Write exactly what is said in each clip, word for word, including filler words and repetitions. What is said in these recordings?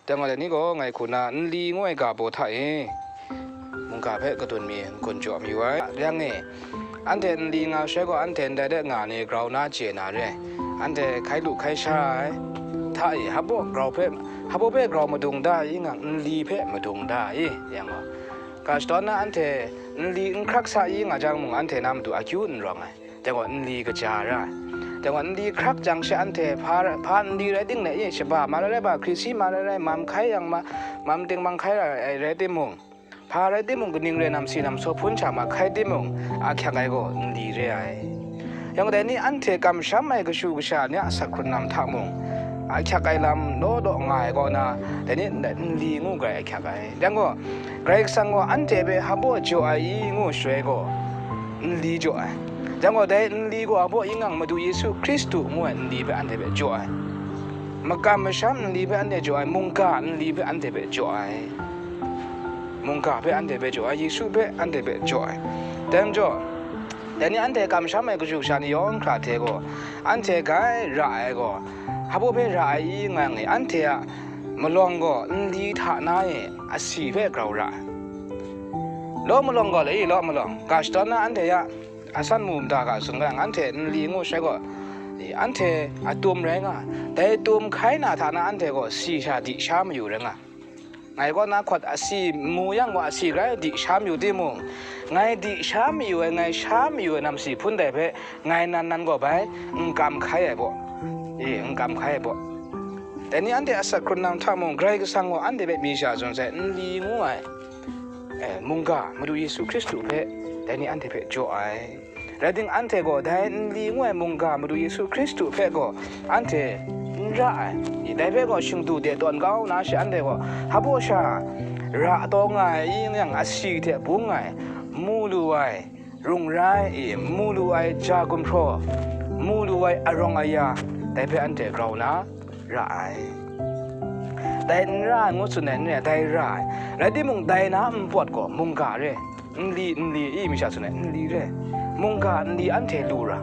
Dai gaw, dai ni gaw ngai hku na nli ngu ai ga baw hta e mungga hpe kadun mi n-gun jaw mayu ai. Yang e, anhte nli nga sai gaw, anhte ndai de nga ni grau na chye na re. Anhte hkai lu hkai sha ai hta e, hpaw grau hpe, hpaw hpe grau madung da i ngang, nli hpe madung da i, yang gaw, ga shadawn na anhte nli n hkrak sa i nga jang mung, anhte na matu akyu n rawng ai. Dai gaw nli kaja ra ai. Dai gaw nli hkrak jang she, anhte hpa, hpa nli rai ting le, e, shaba ma rai rai, ba hkrisi ma rai rai, mam hkai yang ma, mam ting mang hkai ra ai rai timung, hpa rai timung, kaning re namsi namsaw hpun sha ma hkai timung, ahkyak ai gaw nli re ai. Yang dai ni anhte kamsham ai kashu kasha ni a asak hkrun lam hta mung, ahkyak ai lam law law nga ai kaw na, dai ni nli ngu grai ahkyak ai. Yang gaw, Karai Kasang gaw anhte hpe hpaw jaw ai i ngu shaloi gaw, nli jaw ai. Yang gaw, dai nli gaw hpaw i ngang, Madu Yesu Hkristu ngu ai nli hpe anhte hpe jaw ai. Makam masham nli hpe anhte jaw ai, mungga nli hpe anhte hpe jaw ai. Mungga hpe anhte hpe jaw ai, Yesu hpe anhte hpe jaw ai. Dai majaw, dai ni anhte kamsham ai kashu kasha ni yawng hkra hte gaw, anhte grai ra ai gaw, hpaw hpe ra ai i ngang e, anhte a malawng gaw nli hta na e asi hpe grau ra ai. Law malawng gaw le, law malawng, ga shadawn na anhte ya asan mu mada ga tsun ga yang, anhte nli ngu sai gaw, anhte atum rai nga, dai tum hkai na hta na anhte gaw si sha di sha mayu rai nga. Ngai kaw na hkawt asi mu yang gaw, asi grai di sha mayu timung, ngai di sha mayu ai, ngai sha mayu ai namsi hpun dai hpe, ngai nan nan gaw bai n kam hkai ai baw, e, n kam hkai ai baw. Dai ni anhte asak hkrun lam hta mung, Karai Kasang gaw anhte hpe mi sha tsun sai, nli ngu ai, e, mungga, Madu Yesu Hkristu hpe, dai ni anhte hpe jaw ai. Rai timung, anhte gaw dai nli ngu ai mungga Madu Yesu Hkristu hpe gaw anhte n ra ai. Dai hpe gaw shingdu de tawn kau na she, anhte gaw hpaw sha ra taw nga ai i, yang asi hte bung ai, mu lu ai, rung rai i, mu lu ai ja gumhpraw, mu lu ai arawng aya, dai hpe anhte grau na ra ai. Dai n ra ai ngu tsun ai n re, dai ra ai. Rai timung, dai na npawt gaw mungga re, nli, nli i mi sha tsun ai, nli re, mungga nli anhte lu ra.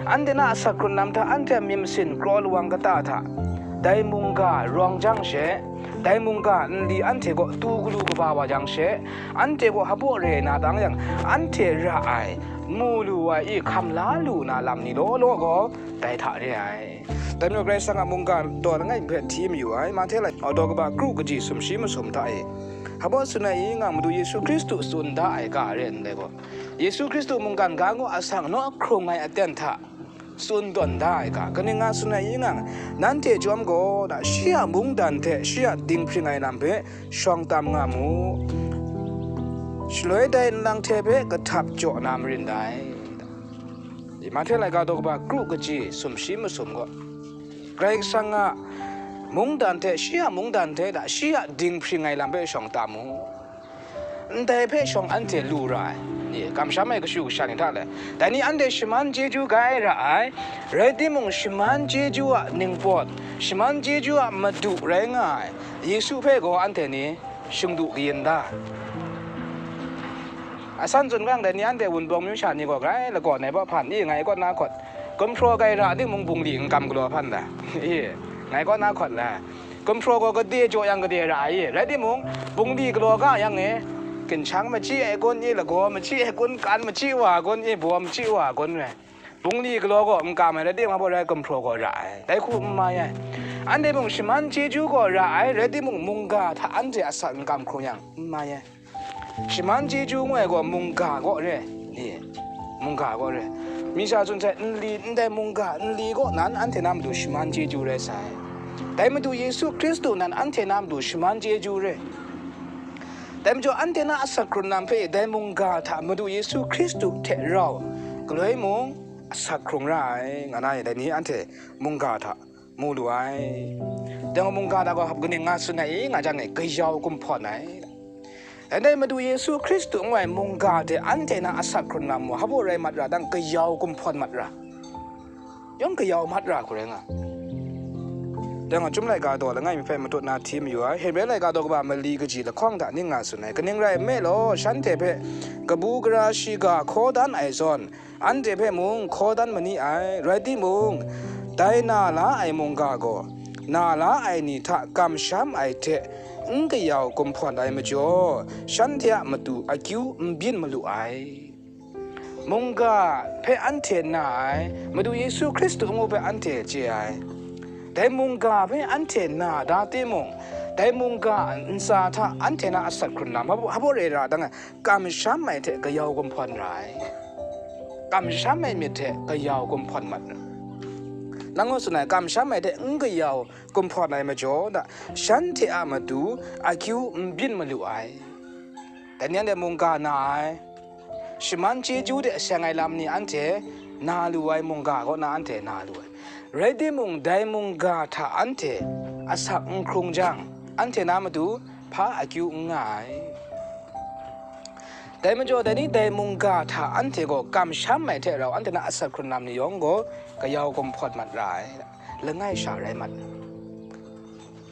Anhte na asak hkrun lam hta, anhte a myit masin kraw lawang kata hta, dai mungga rawng jang she, dai mungga nli anhte kaw tu galu kaba wa jang she, anhte gaw hpaw re na tang yang, anhte ra ai, mu lu ai i hkam la lu na lam ni law law gaw, dai hta re ai. Dai majaw Karai Kasang a mungga taw langai hpe hti mayu ai, Mahte lai, a daw kaba kru kaji sumshi masum hta e, hpaw tsun ai i ngang, Madu Yesu Hkristu tsun da ai ga re ndai gaw, Yesu Hkristu mungkan ga ngu asak naw hkrung ai aten hta tsun tawn da ai ga, kaning nga tsun ai i ngang, nanhte chyawm gaw, da, shi a mungdan hte shi a dinghpring ai lam hpe shawng tam nga mu. Shaloi dai nlang hte hpe kahtap jaw na marin dai. Mahte laika daw kaba kru kaji sumshi masum gaw, Karai Kasang a mungdan hte shi a mungdan hte da shi a dinghpring ai lam hpe shawng tam mu. Ndai hpe shawng anhte lu ra ai, e, kamsham ai kashu kasha ni hta le, dai ni anhte shaman chyeju grai ra ai, rai timung, shaman chyeju a ningpawt, shaman chyeju a madu rai nga ai Yesu hpe gaw anhte ni shingdu kayin da. Asan tsun ga yang, dai ni anhte Wunpawng myu sha ni gaw grai lagawn ai baw hpan, i, ngai kaw na hkawt, gumhpraw grai ra timung, bungli n kam galaw hpan da, i, ngai kaw na hkawt la, gumhpraw gaw gade jaw yang gade ra ai, rai timung, bungli galaw ga yang e, ginshang machyi ai kun i, lagaw machyi ai kun, kan machyi wa kun i, baw machyi wa kun rai. Bungli galaw gaw n kam ai, rai timung, hpaw rai gumhpraw gaw ra ai, dai hku n mai ai. Anhte mung shaman chyeju gaw ra ai, rai timung, mungga hta anhte asak n kam hkrung yang, n mai ai. Shaman chyeju ngu ai gaw mungga gaw re, ni, mungga gaw re. Mi sha tsun sai, nli, ndai mungga nli gaw nan anhte na matu shaman chyeju rai sai. Dai Madu Yesu Hkristu nan anhte na matu shaman chyeju re. Dai majaw, anhte na asak hkrun lam hpe dai mungga hta Madu Yesu Hkristu hte rau galoi mung asak hkrung ra ai, nga na e, dai ni anhte mungga hta mu lu ai. Dai gaw mungga hta gaw hap kaning nga tsun ai i nga jang e, kayau kumhpawn ai. Dai ndai Madu Yesu Hkristu ngu ai mungga hte anhte na asak hkrun lam mung hpaw rai mat ra dang, kayau kumhpawn mat ra. Yawng kayau mat ra hku rai nga. Dai gaw, Chyum laika daw langai mi hpe matut na hti mayu ai, Hebre laika daw kaba mali kaji lahkawng hta ning nga tsun ai, kaning rai nme law, shanhte hpe kabu gara shiga hkaw dan ai zawn, anhte hpe mung hkaw dan ma ni ai, rai timung, dai na la ai mungga gaw, na la ai ni hta kamsham ai hte n kayau kumhpawn ai majaw, shanhte a matu akyu n byin malu ai. Mungga hpe anhte na ai, Madu Yesu Hkristu ngu hpe anhte chye ai. Dai mungga hpe anhte na da timung, dai mungga ntsa hta anhte na asak hkrun lam, hpa baw re ra dang ai, kamsham ai hte kayau kumhpawn ra ai. Kamsham ai myit hte kayau kumhpawn mat ra. Nang gaw tsun ai, kamsham ai hte n kayau kumhpawn ai majaw, da, shanhte a matu akyu n byin malu ai. Dai ni anhte mungga na ai, shaman chyeju de seng ai lam ni anhte na lu ai mungga kaw na anhte na lu ai. Rai timung, dai mungga hta anhte asak n hkrung jang, anhte na matu hpa akyu n nga ai. Dai majaw, dai ni dai mungga hta anhte gaw kamsham ai hte rau, anhte na asak hkrun lam ni yawng gaw kayau kumhpawn mat ra ai, langai sha rai mat.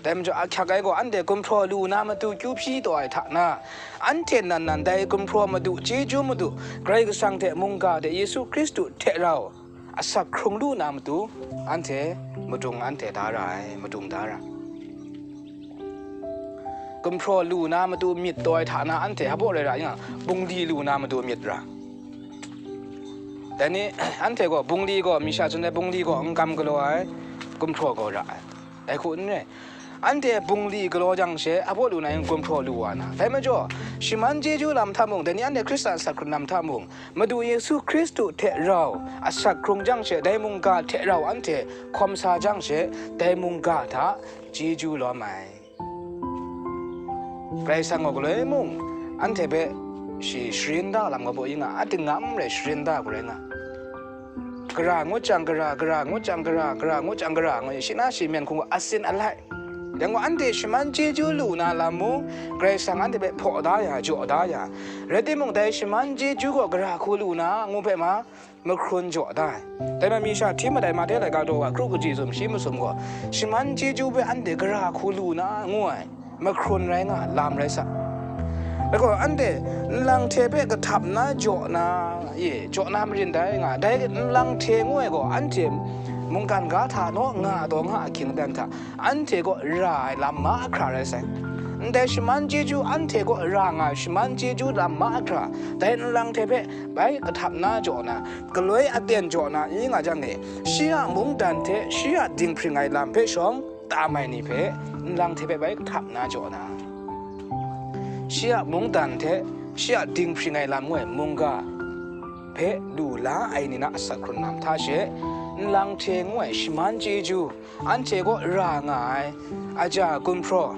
Dai majaw, ahkyak ai gaw, anhte gumhpraw lu na matu kyu hpyi taw ai hta na, anhte nan nan dai gumhpraw madu, chyeju madu, Karai Kasang hte mungga hte Yesu Hkristu hte rau asak hkrung lu na matu, anhte madung anhte da ra ai, madung da ra. Gumhpraw lu na matu myit taw ai hta na, anhte hpa baw re ra, nga, bungli lu na matu myit ra. Dai ni, anhte gaw bungli gaw, mi sha tsun ai bungli gaw n kam galaw ai, gumhpraw gaw ra ai. Dai hku n rai. Anhte bungli galaw jang she, hpa baw lu na yang gumhpraw lu wa na. Dai majaw, shaman chyeju lam hta mung, dai ni anhte Hkristan asak hkrun lam hta mung, Madu Yesu Hkristu hte rau asak hkrung jang she, dai mungga hte rau anhte hkawm sa jang she, dai mungga hta chyeju lawm ai. Karai Kasang gaw galoi mung, anhte hpe shi sharin da lam ga baw yi nga, a dingam rai sharin da garai nga. Gara ngut jang gara, gara ngut jang gara, gara ngut jang gara, ngu shi na shi myen hkung asin alai. Yang gaw anhte shaman chyeju lu na lam mung, Karai Kasang anhte hpe hpaw da ya, jaw da ya. Rai timung, dai shaman chyeju gaw gara hku lu na, ngu hpe ma, mahkrun jaw da ai. Dai ma mi sha hti mat ai Mahte laika daw wa kru kaji sum shi masum gaw, shaman chyeju hpe anhte gara hku lu na, ngu ai, mahkrun rai nga, lam rai sa. Dai gaw, anhte nlang hte hpe kahtap na jaw na, e, jaw na marin dai nga, dai nlang hte ngu ai gaw, anhte mungkan ga hta naw nga taw nga ahkying dan hta, anhte kaw ra ai lam mahkra rai sai. Ndai shaman chyeju anhte kaw ra nga ai shaman chyeju lam mahkra, dai nlang hte hpe bai kahtap na jaw na, galoi aten jaw na i nga jang e, shi a mungdan hte shi a dinghpring ai lam hpe shawng tam ai ni hpe nlang hte hpe bai kahtap na jaw na, shi a mungdan hte shi a dinghpring ai lam ngu ai mungga hpe lu la ai ni na asak hkrun lam hta she, nlang hte ngu ai shaman chyeju, anhte kaw ra nga ai, aja gumhpraw,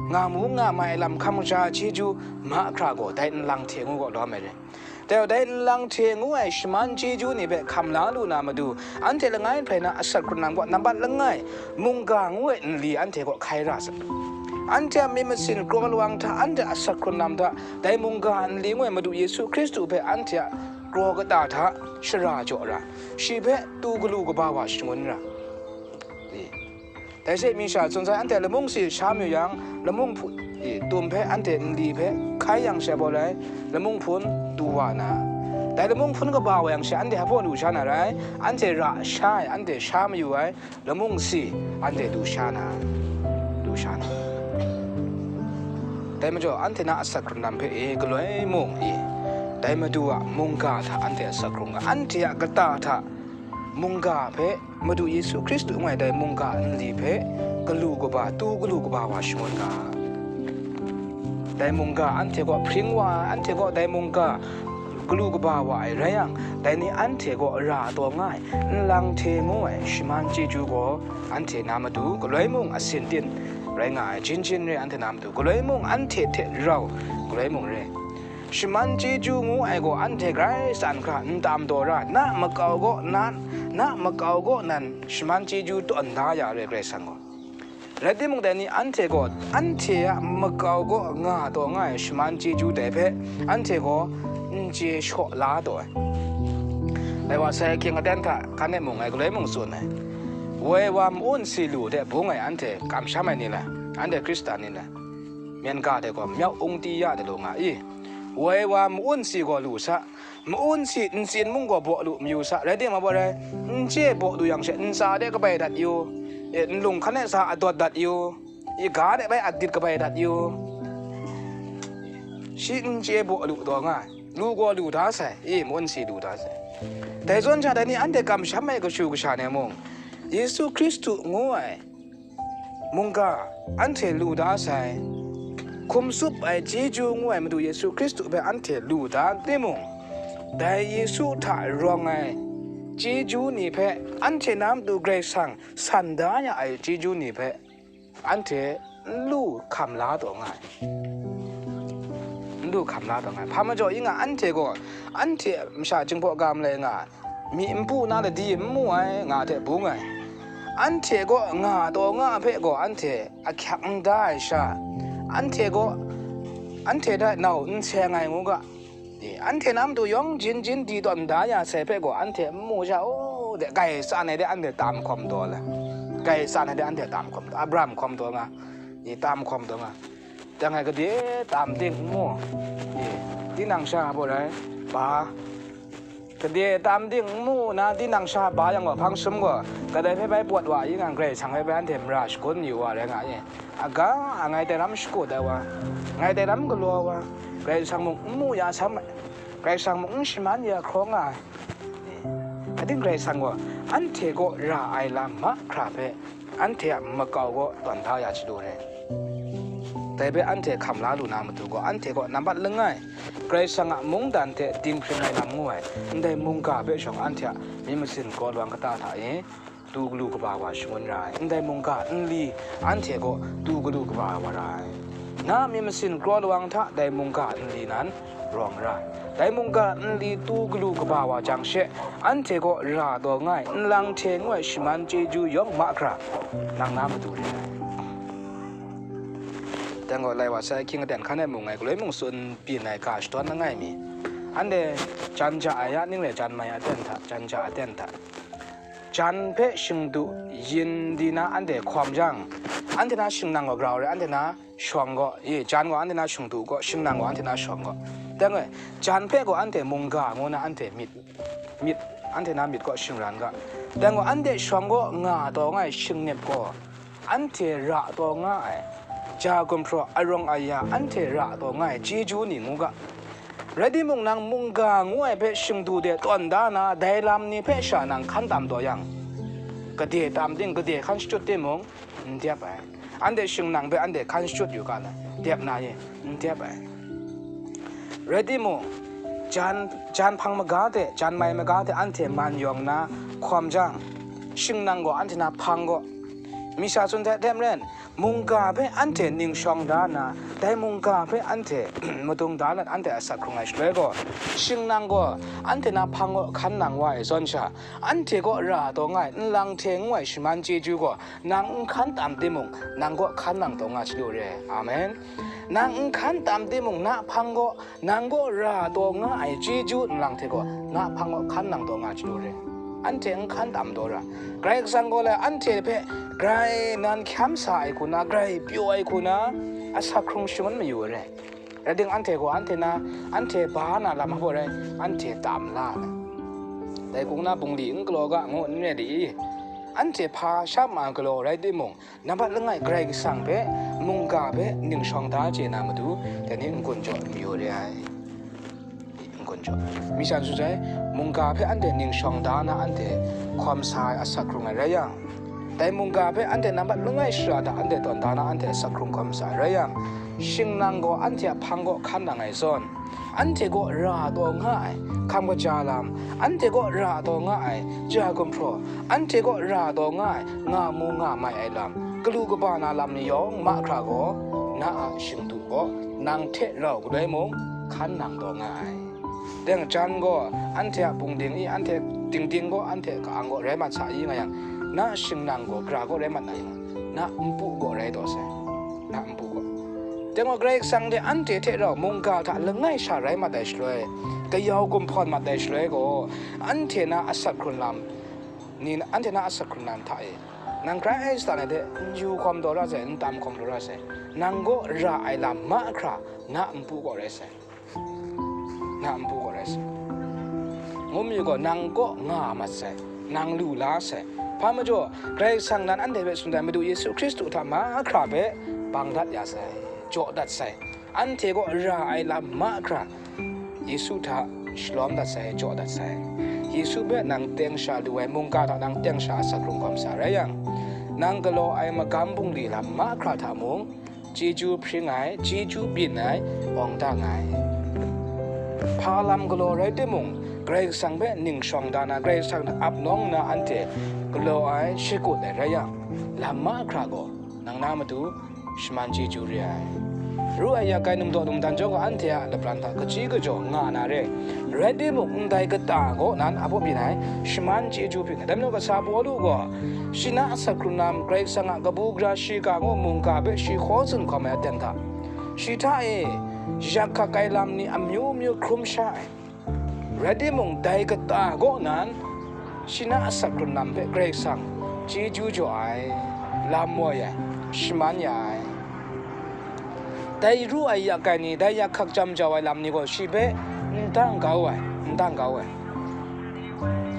nga mu nga mai ai lam hkam kaja chyeju mahkra gaw dai nlang hte ngu gaw lawm ai re. Dai gaw, dai nlang hte ngu ai shaman chyeju ni hpe hkam la lu na matu, anhte langai hprai na asak hkrun lam gaw nampat langai, mungga ngu ai nli anhte kaw hkai ra sa. Anhte a myit masin kraw lawang hta anhte asak hkrun lam hta, dai mungga nli ngu ai Madu Yesu Hkristu hpe anhte a kraw kata hta shara jaw ra, shi hpe tu galu kaba wa shangun ra. Dai she mi sha tsun sai, anhte lamung si sha mayu yang, lamung hpun, e, tum hpe anhte nli hpe hkai yang she baw lai, lamung hpun tu wa na. Dai lamung hpun kaba wa yang she, anhte hpa lu sha na rai, anhte ra sha ai, anhte sha mayu ai, lamung si anhte lu sha na, lu sha na. Dai majaw, anhte na asak hkrun lam hpe e, galoi mung e, dai Madu a mungga hta anhte asak hkrung nga, anhte a kata hta mungga hpe, Madu Yesu Hkristu ngu ai dai mungga nli hpe galu kaba, tu galu kaba wa shangun ga. Dai mungga anhte kaw hpring wa ai, anhte kaw dai mungga galu kaba wa ai rai yang, dai ni anhte kaw ra taw nga ai, nlang hte ngu ai shaman chyeju gaw anhte na matu galoi mung asin tin rai nga ai, jin jin re anhte na matu galoi mung anhte hte rau galoi mung re. Shaman chyeju ngu ai gaw anhte grai tsan hkra n tam daw ra, na makau gaw na, na makau gaw nan shaman chyeju tawn da ya re Karai Kasang gaw. Rai timung, dai ni anhte gaw anhte a makau gaw nga taw nga ai shaman chyeju dai hpe anhte gaw n chye shaw la taw ai. Dai wa sai ahkying aten hta hkan e mung ngai galoi mung tsun ai. Woi wa ma-un si lu de bung ai anhte kamsham ai ni lai, anhte Hkristan ni lai, myen ga de gaw myawk ung ti ya de lu nga i? Woi wa ma-un si gaw lu sa, ma-un si ntsin mung gaw baw lu mayu sa, rai timung, baw rai, n chye baw lu yang she ntsa de kabai dat yu, e, nlung hkan e sa adawt dat yu, i ga de bai adit kabai dat yu, shi n chye baw lu taw nga ai, lu gaw lu da sai, i, mun si lu da sai. Dai zawn sha, dai ni anhte kamsham ai kashu kasha ni mung, Yesu Hkristu ngu ai mungga anhte lu da sai, hkum tsup ai chyeju ngu ai Madu Yesu Hkristu hpe anhte lu da timung, dai Yesu hta rawng ai chyeju ni hpe anhte na matu Karai Kasang san da ya ai chyeju ni hpe anhte n lu hkam la taw nga ai. N lu hkam la taw nga ai. Hpa majaw i nga, anhte gaw, anhte masha Jinghpaw ga malai nga, myi npu na ladi n mu ai nga hte bung ai. Anhte gaw nga taw nga hpe gaw anhte ahkyak n da ai sha, anhte gaw, anhte hta nau n seng ai ngu ga, e, anhte na matu yawng jin jin di tawn da ya sai hpe gaw anhte n mu sha, o, de, grai tsan ai de anhte tam hkawm taw le, grai tsan ai de anhte tam hkawm taw, Abraham hkawm taw nga, e, tam hkawm taw nga, dang ai gade tam ting n mu, e, tinang sha baw rai, ba, gade tam ting n mu na, tinang sha ba yang gaw, hpang sum gaw, kadai hpe bai pawt wa i nga, Karai Kasang hpe bai anhte mara shagun yu wa rai nga i, aga a ngai tai ram shakut ai wa, ngai tai ram galaw ai wa, Karai Kasang mung n mu ya sam ai, Karai Kasang mung n shaman ya hkrawng nga ai. Ating Karai Kasang gaw anhte kaw ra ai lam mahkra hpe anhte a makau kaw tawn da ya chyalu re. Dai hpe anhte hkam la lu na matu gaw, anhte kaw nambat langai, Karai Kasang a mungdan hte dinghpring ai lam ngu ai, ndai mungga hpe shawng anhte a myit masin kraw lawang kata hta e, tu galu kaba wa shangun ra ai, ndai mungga nli anhte kaw tu galu kaba wa ra ai. Na myit masin kraw lawang hta dai mungga nli nan rawng ra ai. Dai mungga nli tu galu kaba wa jang she, anhte kaw ra taw nga ai, nlang hte ngu ai shaman chyeju yawng mahkra nang na matu re ai. Dang gaw, lai wa sai, ahkying aten hkan e mung ai, galoi mung tsun byin ai ga shadawn langai mi, anhte jan ja ai ya, ning re jan mai aten hta, jan ja aten hta, jan hpe shingdu yin di na anhte hkawm jang, anhte na shingnang gaw grau re, anhte na shawng gaw, i, jan gaw anhte na shingdu gaw, shingnang gaw anhte na shawng gaw. Dang e, jan hpe gaw anhte mungga ngu na anhte myit, myit, anhte na myit gaw shingran ga. Dang gaw anhte shawng gaw nga taw nga ai shingnip gaw, anhte ra taw nga ai, ja gumhpraw arawng aya anhte ra taw nga ai chyeju ni ngu ga. Rai timung, nang mungga ngu ai hpe shingdu de tawn da na, dai lam ni hpe sha nang hkan tam taw yang, gade tam ting, gade hkan shachyut timung, n dep ai. Anhte shingnang hpe anhte hkan shachyut yu ga na, dep na ye, n dep ai. Rai timung, jan, jan hpang maga hte, jan mai maga hte anhte man yawng na hkawm jang, shingnang gaw anhte na hpang gaw, mi sha tsun hte hte maren, mungga hpe anhte ning shawng da nna, dai mungga hpe anhte madung da let anhte asak hkrung ai shaloi gaw, shingnang gaw anhte na hpang gaw hkan nang wa ai zawn sha, anhte kaw ra taw nga ai nlang hte ngu ai shaman chyeju gaw nang n hkan tam timung, nang kaw hkan nang taw nga chyalu re ai. Amen. Nang n hkan tam timung, na hpang gaw, nang kaw ra taw nga ai chyeju nlang hte gaw, na hpang gaw hkan nang taw nga chyalu re. Anhte n hkan tam taw ra. Karai Kasang gaw lai anhte hpe grai nan hkyam sa ai hku na, grai pyaw ai hku na, asak hkrung shangun mayu ai re. Rai timung, anhte gaw anhte na, anhte ba na lam hpaw rai, anhte tam la ai. Dai hku na bungli n galaw ga ngu n re li i? Anhte hpa sha ma galaw rai timung, nambat langai Karai Kasang hpe, mungga hpe ning shawng da chye na matu, dai ni n-gun jaw mayu re ai. N-gun jaw. Mi sha n tsun sai, mungga hpe anhte ning shawng da na anhte hkawm sa ai asak hkrung ai rai yang, dai mungga hpe anhte nambat langai shara hta anhte tawn da na anhte asak hkrung hkawm sa ai rai yang, shingnang gaw anhte a hpang kaw hkan nang ai zawn, anhte kaw ra taw nga ai hkam kaja lam, anhte kaw ra taw nga ai ja gumhpraw, anhte kaw ra taw nga ai nga mu nga mai ai lam, galu kaba na lam ni yawng mahkra gaw, na a shingdu gaw nang hte rau galoi mung hkan nang taw nga ai. Deng jan gaw anhte a bungding i, anhte dingding gaw, anhte ka-ang gaw rai mat sa i nga yang, na shingnang gaw gara gaw rai mat na yang, na npu gaw rai taw sai, na npu gaw. Deng gaw Karai Kasang de anhte hte rau mungga hta langai sha rai mat ai shaloi, kayau gumhpawn mat ai shaloi gaw, anhte na asak hkrun lam ni, anhte na asak hkrun lam hta e, nang grai satan ai de n yu hkawm taw ra sai, n tam hkawm taw ra sai, nang gaw ra ai lam mahkra na npu gaw rai sai. Na npu gaw rai sai. Ngu mi gaw, nang kaw nga mat sai, nang lu la sai, Hpa majaw, Karai Kasang nan anhte hpe tsun ai Madu Yesu Hkristu hta mahkra hpe bang dat ya sai, jaw dat sai, anhte kaw ra ai lam mahkra Yesu hta shalawm dat sai, jaw dat sai. Yesu hpe nang teng sha lu ai mungga hta nang teng sha asak hkrung hkawm sa rai yang, nang galaw ai magam bungli lam mahkra hta mung, chyeju hpring ai, chyeju byin ai, awng dang ai. Hpa lam galaw rai timung, Karai Kasang hpe ning shawng da na, Karai Kasang hta ap nawng nna anhte galaw ai, shakut ai rai yang, lam mahkra gaw nang na matu shaman chyeju re ai. Ru ai yak ai num daw num dan chyawm gaw anhte a lapran hta kaji kajaw nga na re. Rai timung, ndai kata kaw nan a baw byin ai, shaman chyeju hpring ai. Dai majaw kasa Pawlu gaw, shi na asak hkrun lam, Karai Kasang a kabu gara shiga ngu mungga hpe shi hkaw tsun hkawm ai aten hta, shi hta e yak hkak ai lam ni amyu myu hkrum sha ai. Rai timung, dai kata kaw nan, shi na asak hkrun lam hpe Karai Kasang chyeju jaw ai, lam woi ai, shaman ya ai. Dai ru ai yak ai ni, dai yak hkak jam jau ai lam ni gaw shi hpe n dang kau ai, n dang kau ai.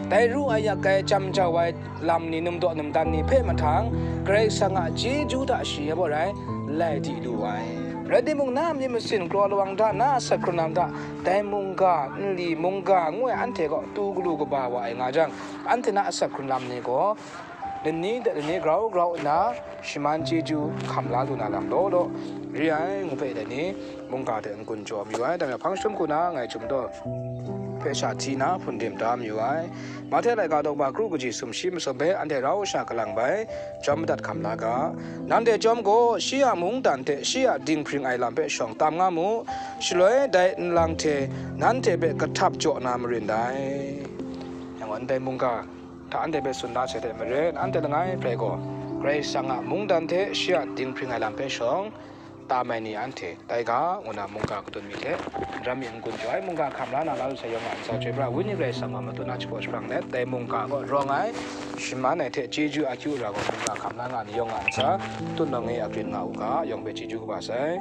Dai ru ai yak ai jam jau ai lam ni, num daw num dan ni hpe mahtang, Karai Kasang a chyeju hta shi a baw rai, lai di lu ai. Rai timung, na myit masin kraw lawang hta, na asak hkrun lam hta, dai mungga, nli mungga ngu ai anhte kaw tu galu kaba wa ai nga jang, anhte na asak hkrun lam ni gaw, lani hte lani grau grau nna, shaman chyeju hkam la lu na lam law law, re ai, ngu hpe dai ni, mungga hte n-gun jaw mayu ai. Dai majaw hpang jahtum hku na ngai chyum daw hpe sha hti na hpun dim da mayu ai. Mahte laika daw ba kru kaji sumshi masum hpe anhte rau sha kalang bai, chyawm madat hkam la ga. Nanhte chyawm gaw, shi a mungdan hte shi a dinghpring ai lam hpe shawng tam nga mu, shaloi dai nlang hte nanhte hpe kahtap jaw na marin dai. Yang gaw, ndai mungga hta anhte hpe tsun da sai hte maren, anhte langai hpe gaw, Karai Kasang a mungdan hte shi a dinghpring ai lam hpe shawng tam ai ni anhte tai ga, ngu na mungga kadun mi hte, n ram mi n-gun jaw ai, mungga hkam la na la lu sai, yawng a ntsa chyoi pra, Wenyi Karai Kasang a matut na shapraw shaprang let, dai mungga kaw rawng ai, shaman ai hte chyeju akyu ra gaw, mungga hkam la nga ni yawng a ntsa, tut nawng e akrit nga u ga, yawng hpe chyeju kaba sai.